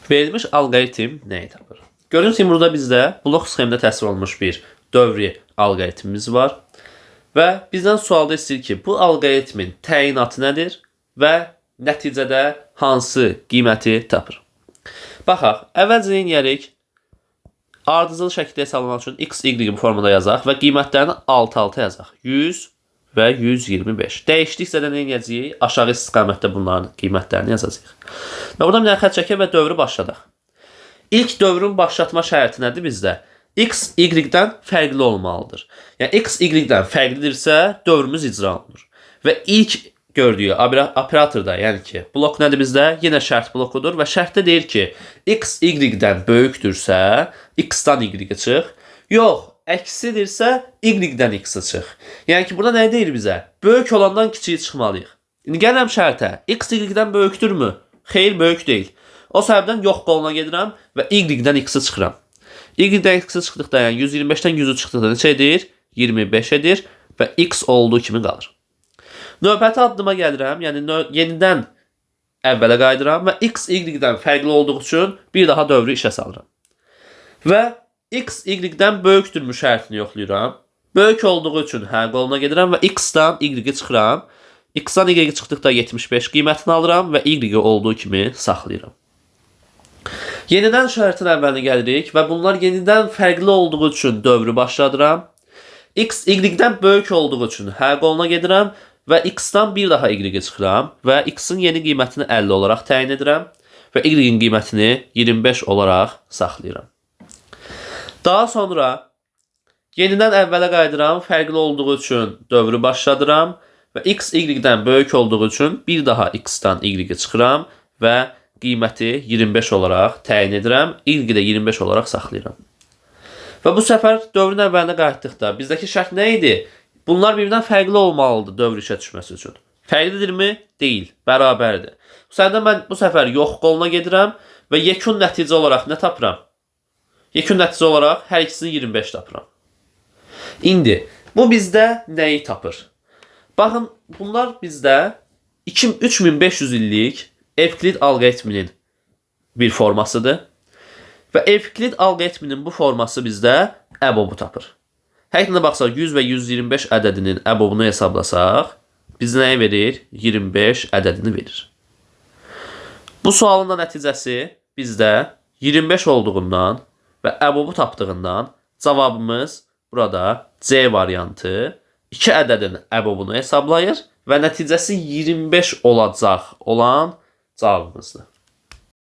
Verilmiş alqoritm nəyi tapır? Gördüyünüz kimi burada bizdə blok sxemdə təsvir olunmuş bir dövrü alqoritmimiz var. Və bizdən sualda istəyir ki, bu alqoritmin təyinatı nədir və nəticədə hansı qiyməti tapır? Baxaq, əvvəlcə nə edərik? Ardıcıl şəkildə hesablamaq üçün x, y formada yazaq və qiymətlərini alt-alta yazaq. 100 və 125. Dəyişdikcə də nə edəcəyik? Aşağı istiqamətdə bunların qiymətlərini yazacağıq. Və buradan bir dənə xətt çəkək və dövrü başladaq. İlk dövrün başlatma şərti nədir bizdə? X, Y-dən fərqli olmalıdır. Yəni X, Y-dən fərqlidirsə, dövrümüz icra olunur. Və ilk gördüyü operatorda, yəni ki, blok nədir bizdə? Yenə şərt blokudur və şərtdə deyir ki, X, Y-dən böyükdürsə, X-dan Y-i çıx. Yox, əksidirsə, Y-dən X-i çıx. Yəni ki, burada nə deyir bizə? Böyük olandan kiçiyi çıxmalıyıq. İndi gəlirəm şərtə. X, Y-dən böyükdürmü? Xeyr, böyük deyil. O səbəbdən yox qoluna gedirəm və Y-dən X-i çıxıram. Y-dən X-i çıxdıqda, yəni 125-dən 100-ü çıxdıqda neçə edir? 25 edir və X olduğu kimi qalır. Növbəti addıma gəlirəm, yəni yenidən əvvələ qayıdıram və X, Y-dən fərqli olduğu üçün bir daha dövrü işə salıram. Və X, Y-dən böyükdürmü şərtini yoxlayıram. Böyük olduğu üçün hə qoluna gedirəm və X-dan Y-i çıxıram. X-dan Y-i çıxdıqda 75 qiymətini alıram və Y-i olduğu kimi saxlayıram. Yenidən şərtin əvvəlinə gəlirik və bunlar yenidən fərqli olduğu üçün dövrü başladıram. X, Y-dən böyük olduğu üçün hə qoluna gedirəm və X-dan bir daha Y-i çıxıram və X-in yeni qiymətini 50 olaraq təyin edirəm və Y-in qiymətini 25 olaraq saxlayıram. Daha sonra yenidən əvvələ qayıdıram, fərqli olduğu üçün dövrü başladıram və X, Y-dən böyük olduğu üçün bir daha X-dan Y-i çıxıram və qiyməti 25 olaraq təyin edirəm. Y-i də 25 olaraq saxlayıram. Və bu səfər dövrün əvvəlinə qayıtdıqda bizdəki şərt nə idi? Bunlar bir-birindən fərqli olmalıdır dövr işə düşməsi üçün. Fərqlidirmi? Deyil, bərabərdir. Bu səbəbdən mən bu səfər yox qoluna gedirəm və yekun nəticə olaraq nə tapıram? Yekun nəticə olaraq hər ikisini 25 tapıram. İndi bu bizdə nəyi tapır? Baxın, bunlar bizdə 3500 illik Evklid alqoritminin bir formasıdır. Və Evklid alqoritminin bu forması bizdə əbobu tapır. Həqiqətən də baxsaq 100 və 125 ədədinin əbobunu hesablasaq, bizə nəyi verir? 25 ədədini verir. Bu sualın da nəticəsi bizdə 25 olduğundan və əbobu tapdığından cavabımız burada C variantı 2 ədədin əbobunu hesablayır və nəticəsi 25 olacaq olan cavabımızdır.